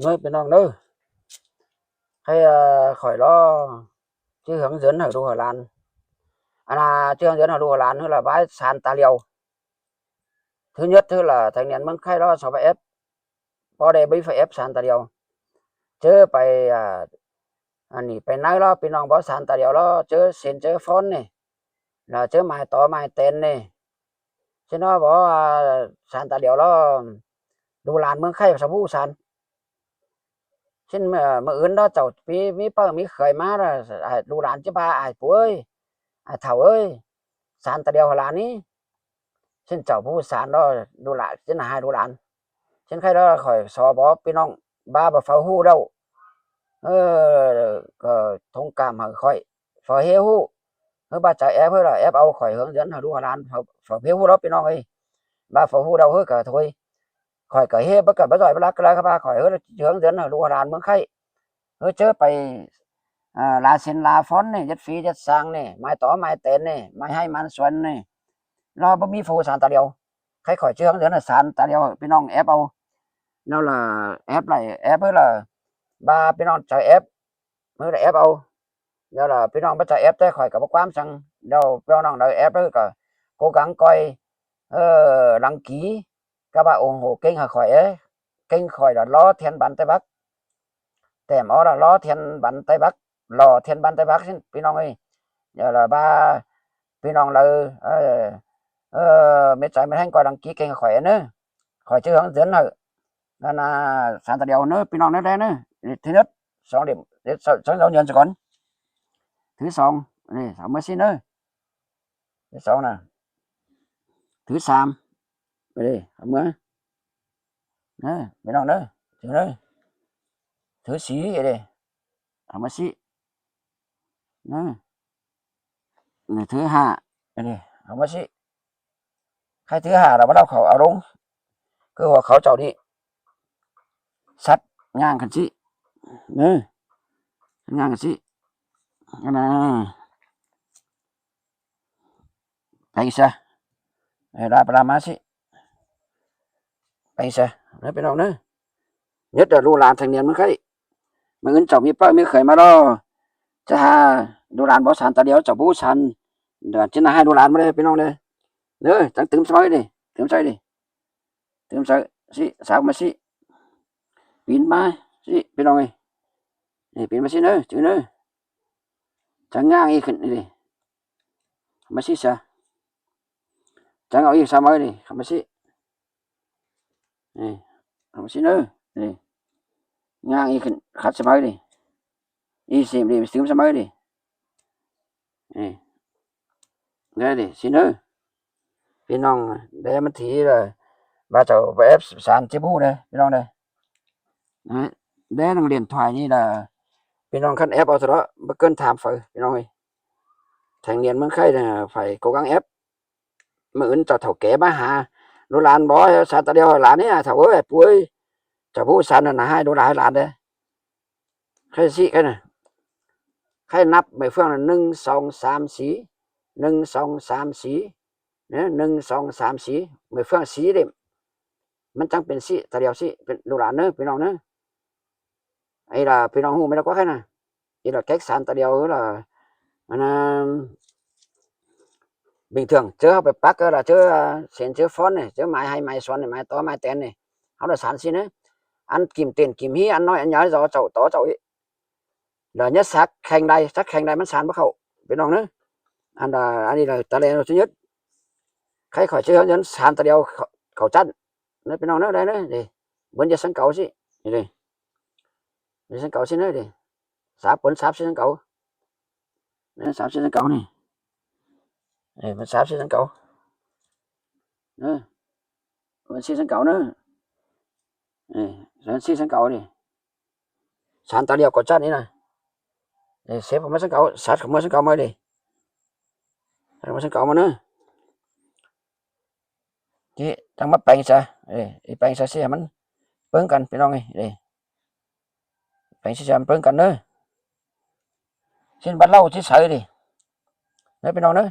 ເດີພີ່ນ້ອງເດີ ໃຫ້ ເອີ ຂ້ອຍລໍຈື່ເຮືອງເຮືອນໃຫ້ລູກໃຫ້ຫຼານ ອັນນ່າ ຈື່ເຮືອນເຮືອນໃຫ້ລູກໃຫ້ຫຼານ ຄືລະບາຍສານຕາຫຼຽວ. ຖືເງິດ ຖືລະແທ່ງນຽນເມືອງໄຄ ລໍສອບແອັບ ບໍ່ໄດ້ໄປແອັບສານຕາຫຼຽວ ເຈີໄປ ອ່າ ອັນນີ້ໄປໃນລໍ ພີ່ນ້ອງບໍ່ສານຕາຫຼຽວລໍ ເຈີເສັ້ນເຈີຟອນນີ້ ລະເຈີໝາຍຕໍ່ໝາຍແຕນນີ້ ຊິນອບອກວ່າສານຕາຫຼຽວລາວ ລູກຫຼານເມືອງໄຄສະບູສານ ຊິນ ເອີ ມື້ອື່ນລາວເຈົ້າມີ ມີເປົ້າມີເຂີຍມາລະ ອາຍ ລູກຫຼານຈະວ່າ ອາຍປູເອີຍ ອາຍເຖົ້າເອີຍ ສານຕາຫຼຽວໃຫ້ຫຼານນີ້ ຊິນເຈົ້າຜູ້ສານລາວ ລູກຫຼານ ຊິນໃຫ້ລູກຫຼານ ຊິນໃຄລາວ ຂ້ອຍສອບອກ ພີ່ນ້ອງ ບາບໍ່ເຝົ້າຮູ້ແລ້ວ ເອີ ກໍທົງກາມໃຫ້ຂ້ອຍ ເຝົ້າເຮຮູ້ ຄືວ່າຈະແອັບເຮີລະແອັບເອົາ ຂ້ອຍເຮືອນເຮືອນໃຫ້ລູກໃຫ້ຫຼານ ເຝົ້າ ເຝົ້າເຮຮູ້ແລ້ວ ພີ່ນ້ອງເອີຍ ວ່າເຝົ້າຮູ້ແລ້ວ ເຮີກະໂທຍ ຂ້ອຍກະເຮບໍ່ກະບໍ່ຈ່ອຍບໍ່ລັກກະລາ ຄັບວ່າຂ້ອຍເຮີເຮືອນເຮືອນໃຫ້ລູກໃຫ້ຫຼານເມືອງໄຄ ເຮີເຈີໄປ ອ່າ ລາເຊັນລາຟອນນີ້ ເຈັດຝີເຈັດສາງນີ້ ໝາຍຕໍ່ໝາຍແຕນນີ້ ໝາຍໄຮ່ໝາຍສວນນີ້ ລາວບໍ່ມີຜູ້ສານຕາຫຼຽວ ໃຄຂ້ອຍເຈີເຮືອນເຮືອນໃຫ້ສານຕາຫຼຽວ ພີ່ນ້ອງແອັບເອົາ ແລ້ວລະແອັບໄດ້ ແອັບເຮີລະ ວ່າພີ່ນ້ອງຈະແອັບ ເຮີລະແອັບເອົາ ແລ້ວລະພີ່ນ້ອງບໍ່ຈະແອັບ ແຕ່ຂ້ອຍກະບໍ່ຄວາມສັງ ແລ້ວພີ່ນ້ອງໄດ້ແອັບ ເຮີກະໂກກັງກອຍ ເອີ ລັງກີ ກະວ່າ ໂອ້ໂຫ ເກັ່ງຫາຂ້ອຍເອີຍ ເກັ່ງຂ້ອຍລະລໍທຽນບັນໄຕບັກ ແຕ້ມເອົາລະລໍທຽນບັນໄຕບັກ ລໍທຽນບັນໄຕບັກ ພີ່ນ້ອງເອີຍ ແລ້ວລະວ່າ ພີ່ນ້ອງເລີຍ ເອີ ເອີ ເມັດໃຈມັນແຮງກວ່າລັງກີ ເກັ່ງຂ້ອຍເອີຍ ຂ້ອຍຈະເຮືອງເຮືອນໃຫ້ ນັ້ນນະ ສານຕາຫຼຽວເນີ ພີ່ນ້ອງເນີ ໄດ້ເນີ ທີເດັດ ສອງເຫຼັ້ມ ສອງເດືອນສາກ່ອນ ຖືສອງ ນີ້ ເອົາເມືອຊີ້ເນີ ທີສອງນະ ຖືສາມ ໄປເລີຍ ເອົາເມືອເນີ ພີ່ນ້ອງເນີ ຖືເນີ ຖືສີ່ ເອີ ເອົາມາຊີ້ເນີ ນີ້ ຖືຫ້າ ເອີ ເອົາມາຊີ້ ໃຜຖືຫ້າລະບໍ່ເອົາເຂົ້າເອົາລົງ ຄືວ່າເຂົາເຈົ້ານີ້ ສັດຍ່າງຂຶ້ນຊີ້ເນີ ຍ່າງຂຶ້ນຊີ້ ອັນນະ ໄປຊະ ເອີ ລາບລາມາຊິ ໄປຊະເດີພີ່ນ້ອງເດີ ຍຶດເດີ ລູກຫຼານທັງນຽນເມືອງໄຄ ມື້ອື່ນເຈົ້າມີປ້າມີເຂີຍມາລໍ ຈະຫາລູກຫຼານບໍ່ສານຕາຫຼຽວ ເຈົ້າບໍ່ສານ ເດີ ຈະນະໃຫ້ລູກຫຼານມາເດີພີ່ນ້ອງເດີ ເດີ ຈັ່ງຕື່ມສະເໝີເດີ ຕື່ມໃສ່ເດີ ຕື່ມໃສ່ຊິ ສາວມາຊິ ປີນມາຊິ ພີ່ນ້ອງເອີຍ ນີ້ ປີນມາຊິເດີ ຈື່ເດີ ຈັ່ງຍ່າງອີກຂຶ້ນນີ້ເດີ ມາຊິຊະ ຈັ່ງເອົາອີກສາມຮ້ອຍນີ້ ເຂົ້າມາຊິ ນີ້ ເຂົ້າມາຊິເດີ ນີ້ ຍ່າງອີກຂຶ້ນ ຂັດສະໄໝນີ້ ອີຊິມນີ້ ຊຶມສະໄໝນີ້ ນີ້ ເດີ ຊິເດີ ພີ່ນ້ອງ ແດມັນຖີເດີ ວ່າເຈົ້າໄປແອັບສານເຈັບຫູເດີ ພີ່ນ້ອງເດີ ແດນັງຫຼຽນຖວາຍນີ້ລະ ພີ່ນ້ອງ ຄັນແອັບເອົາຊະເນາະ ບໍ່ເກີນຖາມໄຟ ພີ່ນ້ອງເອີຍ ແທ່ງນຽນເມືອງໄຄນະ ໄຟໂກກັງແອັບ ມື້ອື່ນເຈົ້າເຖົ້າແກ່ມາຫາ ລູກຫຼານບໍ່ ສານຕາຫຼຽວໃຫ້ຫຼານນີ້ ເຖົ້າເອີຍ ປູເອີຍ ເຈົ້າຜູ້ສານນັ້ນໃຫ້ລູກຫຼານໃຫ້ຫຼານເດີ ໃຄຊິໃຄນະ ໃຄນັບໄມ້ເຟືອງນັ້ນ ໜຶ່ງ ສອງ ສາມ ສີ່ ໜຶ່ງ ສອງ ສາມ ສີ່ ເນີ ໜຶ່ງ ສອງ ສາມ ສີ່ ໄມ້ເຟືອງສີ່ເຫຼັ້ມ ມັນຈັ່ງເປັນຊິ ຕາຫຼຽວຊິ ເປັນລູກຫຼານເນີ ພີ່ນ້ອງເນີ ໄອ້ລະ ພີ່ນ້ອງຮູ້ແມ່ນລະກວ່າໃຄນະ ອີລະແກັກສານຕາຫຼຽວລະ ອັນນັ້ນ ບິງເຖື່ອງ ເຈີເຮົາໄປປັກເອີລະ ເຈີເສັ້ນເຈີຟອນນີ້ ເຈີໝາຍໄຮ່ໝາຍສວນນີ້ ໝາຍຕໍ່ໝາຍແຕນນີ້ ເຮົາລະສານຊິນະ ອັນກິມເຕັ້ນກິມຮີ ອັນນ້ອຍອັນໃຫຍ່ ຕໍ່ເຈົ້າ ຕໍ່ເຈົ້າອີກ ລະຍະສັກແຂ່ງໃດ ສັກແຂ່ງໃດມັນສານບໍ່ເຂົ້າ ພີ່ນ້ອງເນີ ອັນ ອັນນີ້ລະຕາແລນຊິຍຶດ ໃຄຂ້ອຍເຈີເງິນສານຕາຫຼຽວເຂົ້າ ເຂົ້າຈັນ ເນີ ພີ່ນ້ອງເນີ ໄດ້ເນີ ເດ ເບິ່ງຢາສັງເກົາຊິ ນີ້ເດ ຢາສັງເກົາຊິເນີ ເດ ສາບເປັນສາບຊິສັງເກົາ ເນີ ສາບຊິສັງເກົານີ້ ເອີ ມັນສາບຊິສັງເກົາ ເນີ ມັນຊິສັງເກົາເນີ ເອີ ມັນຊິສັງເກົານີ້ ສານຕາຫຼຽວເຂົ້າຈັນນີ້ນະ ເອີ ເຊບເຂົ້າມາສັງເກົາ ສັດເຂົ້າມາສັງເກົາມາເດ ສັດເຂົ້າມາສັງເກົາມາເນີ ຊິຈັ່ງມາແປງຊະ ເອີ ອີແປງຊະຊິໃຫ້ມັນເປິງກັນ ພີ່ນ້ອງເອີຍ ເອີ ແປງຊິໃຫ້ມັນເປິງກັນເດີ ຊິບັດເລົ່າຊິໃສ່ເດ ເດີພີ່ນ້ອງເດີ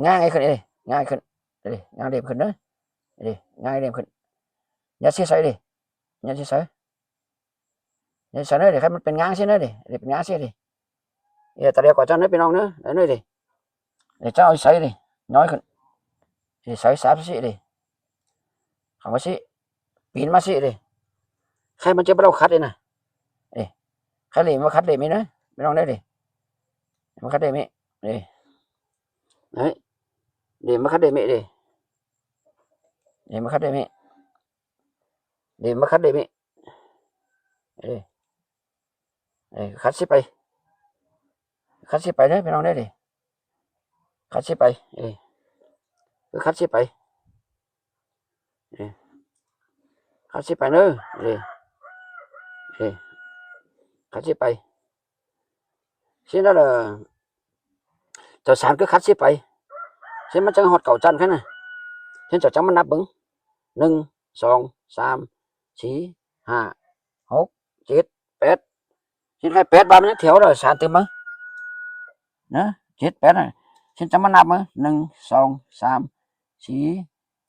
ງ່າຍຂຶ້ນເດ ງ່າຍຂຶ້ນເດ ງ່າຍເດຂຶ້ນເດີ ເດ ງ່າຍເດຂຶ້ນ ຢ່າຊິໃສ່ເດ ຢ່າຊິໃສ່ ນີ້ໃສ່ເດີ ໃຫ້ມັນເປັນງາງຊີ້ເດີ ເປັນງາງຊີ້ເດີ. ເອີ ຕາດຽວກວ່າຈັ່ນເດີພີ່ນ້ອງເດີ ເອີ ນີ້ເດ ເອີ ເຈົ້າເອົາໃສ່ເດ ຍ້ອຍຂຶ້ນ ຊິໃສ່ສາມຊີ້ເດ ເຂົ້າມາຊີ້ ປີນມາຊີ້ເດ ໃຫ້ມັນຈະບໍ່ໄດ້ຂັດເດນະ ເອີ ໃຫ້ເລມາຂັດເລມີເດີ ພີ່ນ້ອງເດີ ເດ ມາຂັດເລມີ ເດ ເອີ ເດ ມາຂັດເລມີເດ ເດ ມາຂັດເລມີ ເດ ມາຂັດເລມີ ເອີ ເອີ ຂັດຊິໄປ ຂັດຊິໄປເດີພີ່ນ້ອງເດີ ຂັດຊິໄປ ເອີ ຄືຂັດຊິໄປ ເອີ ຂັດຊິໄປເດີ ເອີ ເອີ ຂັດຊິໄປ ຊີ້ນັ້ນລະ ເຈົ້າສານຄືຂັດຊິໄປ ຊີ້ມັນຈັ່ງຮອດເກົ້າຊັ້ນຫັ້ນນະ ຊີ້ເຈົ້າຈັ່ງມານັບເບິ່ງ ໜຶ່ງ ສອງ ສາມ ສີ່ ຫ້າ ຫົກ ເຈັດ ແປດ ຊີ້ໃຫ້ແປດບາດມັນຍັງແຖວລະສານຕື່ມມານະ ເຈັດ ແປດນະ ຊີ້ຈັ່ງມານັບເບິ່ງ ໜຶ່ງ ສອງ ສາມ ສີ່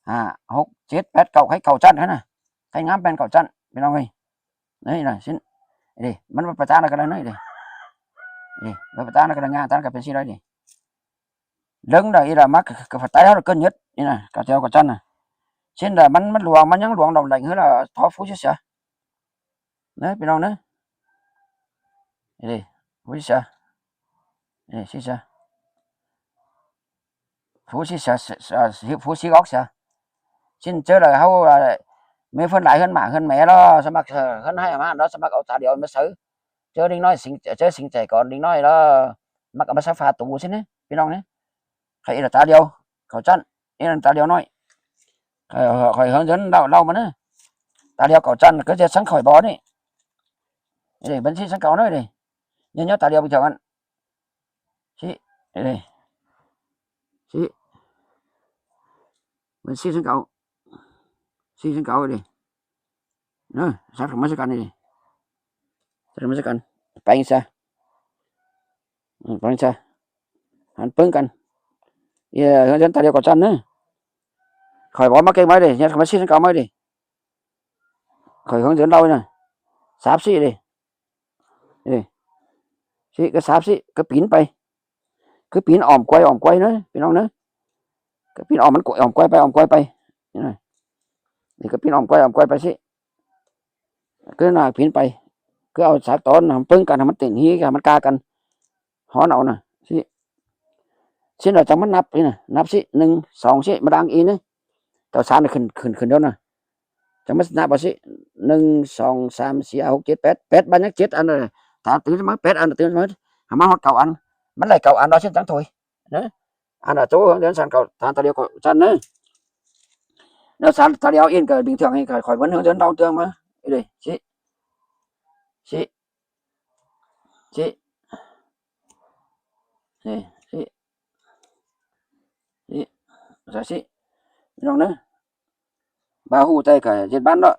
ຫ້າ ຫົກ ເຈັດ ແປດ ເກົ້າ ໃຫ້ເກົ້າຊັ້ນຫັ້ນນະ ໃຫ້ງາມແປນເກົ້າຊັ້ນ ພີ່ນ້ອງເອີຍ. ນີ້ນະ ຊີ້ ເດ ມັນບໍ່ປະຕານກັນເລີຍເດ ນີ້ ບໍ່ປະຕານກັນເລີຍ ງ່າຍຕານກັນເປັນຊີ້ໄດນີ້ ເລິງໄດ້ອີ່ລະ ມັກກະໄຕເຮົາເກີນຍຶດ ນີ້ນະ ກະແຖວກະຊັ້ນນະ ຊີ້ນະ ມັນ ມັນຫຼວງ ມັນຍັງຫຼວງດອກໄດ້ ຄືລະ ທໍຟູຊິເສຍ ເດີ ພີ່ນ້ອງເດີ ເດ ຟູຊິເສຍ ເດ ຊິເສຍ ຟູຊິເສຍ ເສຍ ເສຍ ຟູຊິອອກເສຍ ຊີ້ນເຈີລະ ເຮົາ ເອີ ມີເພິ່ນຫຼາຍ ເຮືອນໝາເຮືອນແມລະ ສະໝັກ ເອີ ເຮືອນໄຮ່ອາມາລະ ສະໝັກເອົາຕາດຽວມາໃສ່ ເຈີເດັກນ້ອຍ ສິງ ເຈີສິງໃຈກ່ອນເດັກນ້ອຍລະ ມັກເອົາມາໃສ່ຝາຕູ້ຊີ້ນະ ພີ່ນ້ອງເດີ ໃຫ້ອີ່ລະຕາດຽວເກົ້າຊັ້ນ ນີ້ນັ້ນຕາດຽວນ້ອຍ ຂ້ອຍ ຂ້ອຍເຮືອນເດີນເລົ່າ ເລົ່າມາເດີ ຕາດຽວເກົ້າຊັ້ນ ກະຈະສັງຂ້ອຍບໍ່ນີ້ ເອີ ບັນຊີສັງເກົ່າເດີ ເດີ ຍອດຕາດຽວໄປເທົ່ານັ້ນ ຊີ້ ເອີ ຊີ້ ບັນຊີສັງເກົ່າ ຊີ້ສັງເກົ່າເດີ ເອີ ສັດເຂົ້າມາໃສ່ກັນນີ້ ສັດເຂົ້າມາໃສ່ກັນ ແປງຊະ ອືມ ຟັງຊະ ຫັນເບິ່ງກັນ ເອີ ເຮືອນຕາດຽວກະຊັ້ນເດີ ຂ້ອຍບອກມາເກັ່ງໄວ້ເດ ຍັດເຂົ້າມາຊີ້ນຳເກົ່າໄວ້ເດ ຂ້ອຍເຮືອນເດີນເລົ່ານະ ສາບຊີ້ເດ ເອີ ຊີ້ກະສາບຊີ້ກະປີນໄປ ຄືປີນອ້ອມກວຍ ອ້ອມກວຍເນາະ ພີ່ນ້ອງເນາະ ກະປີນອ້ອມມັນ ອ້ອມກວຍໄປ ອ້ອມກວຍໄປ ນີ້ນະ ນີ້ກະປີນອ້ອມກວຍ ອ້ອມກວຍໄປຊີ້ ຄືໜ້າປີນໄປ ຄືເອົາສາກຕອນເບິ່ງກັນ ໃຫ້ມັນເຕັງຮີ ໃຫ້ມັນກາກັນ ຮ້ອນເອົານະ ຊີ້ ຊີ້ນະ ຈັ່ງມານັບນີ້ນະ ນັບຊີ້ ໜຶ່ງ ສອງ ຊີ້ ມາດັງອີນີ້ ເຈົ້າສານຂຶ້ນ ຂຶ້ນ ຂຶ້ນດຽວນະ ຈັ່ງມານັບເອົາຊີ້ ໜຶ່ງ ສອງ ສາມ ສີ່ ຫ້າ ຫົກ ເຈັດ ແປດ ແປດ ບາດຍັງເຈັດອັນນະ ຕາມຕື່ມມາ ແປດອັນ ຕື່ມມາ ໃຫ້ມາຮອດເກົ້າອັນ ມັນໄດ້ເກົ້າອັນເນາະ ຊີ້ນຈັ່ງຖອຍ ເນາະ ອັນນະ ໂຕເຮືອນສັນເກົ່າ ສານຕາດຽວກະຊັ້ນເນາະ ແນວສານຕາດຽວອີ່ນກະບິງເທື່ອງໃຫ້ຂ້ອຍ ເໝືອນເຮືອນເດີນເລົ່າເທື່ອງມາ ເອີ ຊີ້ ຊີ້ ຊີ້ ນີ້ ຊີ້ ຊີ້ ໃສ່ຊີ້ ພີ່ນ້ອງເດີ ບ່າວຮູ້ແຕ່ກະເຈັດບ້ານເນາະ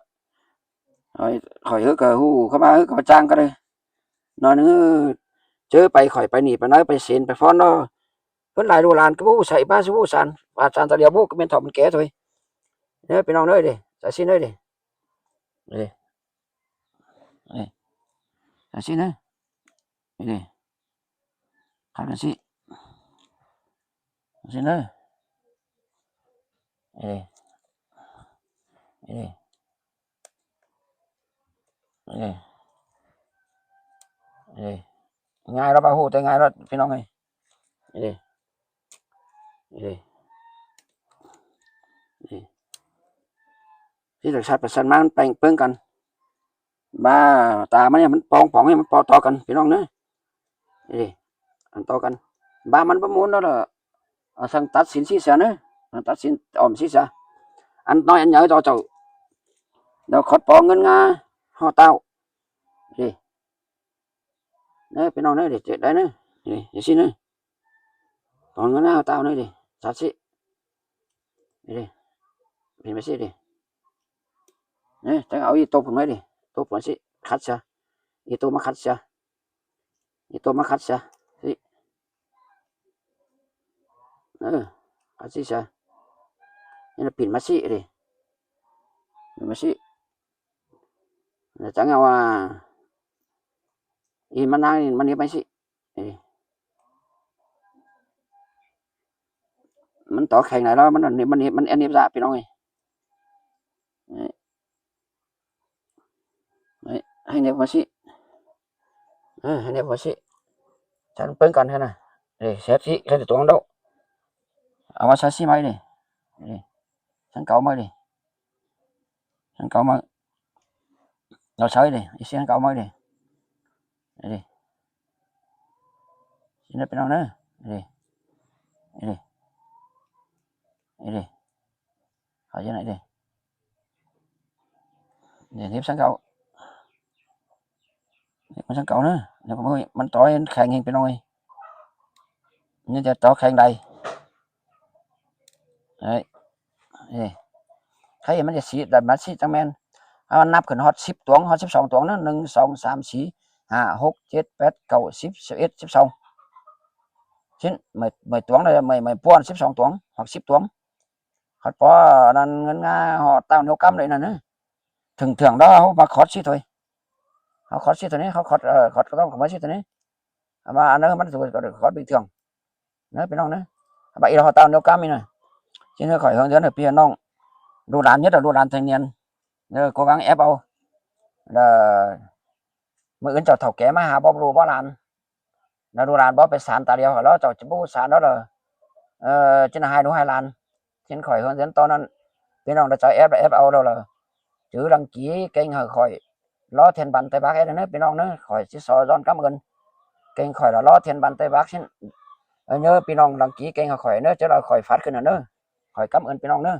ຂ້ອຍ ຂ້ອຍເຮີກະຮູ້ ເຂົ້າມາເຮີກະມາຈ້າງກັນເລີຍ ໜ້ອຍໜຶ່ງ ເຈີໄປ ຂ້ອຍໄປນີ້ໄປນັ້ນ ໄປເຊັນໄປຟ້ອນເນາະ ເພິ່ນຫຼາຍລູກຫຼານກະບໍ່ຮູ້ໃສ ບ້ານຊິຮູ້ສານ ວ່າສານຕາດຽວບໍ່ ກະແມ່ນເຖົ້າມັນແກ່ໂຕ ເດີ ພີ່ນ້ອງເດີ ໃສ່ຊີ້ເດີ ເອີ ເອີ ໃສ່ຊີ້ເດີ ເອີ ຂັດກັນຊີ້ ຊີ້ເດີ ເອີ ເອີ ເອີ ເອີ ງ່າຍລະ ບ່າວຮູ້ແຕ່ງ່າຍລະ ພີ່ນ້ອງເອີຍ ເອີ ເອີ ເອີ ທີ່ລະສັດໄປສັດມາ ມັນແປງເປິງກັນ ບາຕາມັນນີ້ມັນປອງປອງໃຫ້ມັນປອງຕໍ່ກັນ ພີ່ນ້ອງເອີຍ ເອີ ອັນຕໍ່ກັນ ບາມັນບໍ່ໝູນແລ້ວລະ ເອົາສັ່ງຕັດຊີ້ນຊີ້ຊະເນີ ສັ່ງຕັດຊີ້ນອ້ອມຊີ້ຊະ ອັນນ້ອຍອັນໃຫຍ່ຕໍ່ເຈົ້າ ດຽວຂອດປອງເງິນງາຫໍ່ເຕົ້າ ເອີ ເນີ ພີ່ນ້ອງເນີ ເດ ເຈັດໄດ້ເນີ ນີ້ ຈັ່ງຊີ້ເນີ ຕອນເງິນໜ້າຕາວນີ້ເດ ສັດຊິ ນີ້ເດ ເປັນໄປຊິເດ ນີ້ ຈັ່ງເອົາອີໂຕພຸ້ນໄວ້ເດ ໂຕພຸ້ນຊິ ຂັດຊະ ອີໂຕມາຂັດຊະ ອີໂຕມາຂັດຊະ ຊິ ເອີ ຂັດຊິຊະ ນີ້ລະ ປິ່ນມາຊິເດ ປິ່ນມາຊິ ແລ້ວຈັ່ງເອົາວ່າ ອີ່ມານາງນີ້ ມາເໜັບໄວ້ຊິ ເອີ ມັນຕໍ່ແຂງໄດ້ແລ້ວ ມັນ ມັນ ມັນແອບເໜັບຊະ ພີ່ນ້ອງເອີຍ ເອີ ໃຫ້ແນບມາຊິ ເອີ ໃຫ້ແນບມາຊິ ສັນເບິ່ງກັນຫັ້ນນະ ເອີ ແຊບຊິ ຄັນຕົວງເດ້ ເອົາມາໃສ່ຊິໃໝ່ເດ້ ເອີ ສັນເກົ່າໃໝ່ເດ້ ສັນເກົ່າໃໝ່ ເອົາໃສ່ເດ້ ຊິສັນເກົ່າໃໝ່ເດ້ ເອີ ຊິນະ ພີ່ນ້ອງເດີ ເອີ ເອີ ເອີ ເຂົ້າໃຈນະ ເອີ ເອີ ເຮັດສັນເກົ່າ ເຮັດມັນສັນເກົ່າເດີ ແລ້ວກໍມັນຕໍ່ແຂງແຮງ ພີ່ນ້ອງເອີຍ ມີແຕ່ຕໍ່ແຂງໄດ້ ເອີ ເອີ ໃຜມັນຈະສີດ ແລ້ວມັນສີດຈັ່ງແມ່ນ ເຮົານັບຂຶ້ນຮອດສິບຕວງ ຮອດສິບສອງຕວງນະ ໜຶ່ງ ສອງ ສາມ ສີ່ ຫ້າ ຫົກ ເຈັດ ແປດ ເກົ້າ ສິບ ສິບເອັດ ສິບສອງ ຊິນ ເມື່ອຍ ເມື່ອຍຕວງເດີ ເມື່ອຍ ເມື່ອຍປ້ວນສິບສອງຕວງ ຮອດສິບຕວງ ຮອດປໍນັ້ນເງິນງາຮອດເຕົ້ານິ້ວກ້ຳເລີຍນັ້ນນະ ເຖິງເທື່ອງດອກ ເຮົາມາຂອດຊິໂຕຍ ເຮົາຂອດຊິໂຕນີ້ ເຮົາຂອດ ເອີ ຂອດກໍຕ້ອງເຂົ້າມາຊິໂຕນີ້ ເອົາມາອັນນັ້ນມັນຂອດເປັນເທື່ອງ ເດີພີ່ນ້ອງເດີ ບາດອີ່ເຮົາຕາມແນວກາມີນະ ຊິເຮັດຂ້ອຍເຮືອນເຮືອນໃຫ້ພີ່ເຮັດນ້ອງ ລູກຫຼານເຮັດເອົາ ລູກຫຼານໄທນຽນ ເດີ ກວດຫວັງແອບເອົາ ເດີ ມື້ອື່ນເຈົ້າເຖົ້າແກ່ມາຫາບໍ່ລູກບໍ່ຫຼານ ແລ້ວລູກຫຼານບໍ່ໄປສານຕາດຽວ ແລ້ວເຈົ້າຈະບໍ່ສານແລ້ວເດີ ເອີ ຊິນະຫາຍລູກຫາຍຫຼານ ຊິເຮັດຂ້ອຍເຮືອນເຮືອນຕອນນັ້ນ ພີ່ນ້ອງເດີ ເຈົ້າແອບແອບເອົາແລ້ວເດີ ຈື່ລັງກີເກັ່ງໃຫ້ຂ້ອຍ ລໍທຽນບັນໄຕບັກເຮັດເດີ ພີ່ນ້ອງເດີ ຂ້ອຍຊິສອນຍ້ອນກຳເອີ້ນ ເກັ່ງຂ້ອຍລະລໍທຽນບັນໄຕບັກຊິ ເອີ ເດີ ພີ່ນ້ອງລັງກີເກັ່ງໃຫ້ຂ້ອຍເດີ ເຈົ້າລະຂ້ອຍຟາດຂຶ້ນເດີ ຂ້ອຍກຳເອີ້ນ ພີ່ນ້ອງເດີ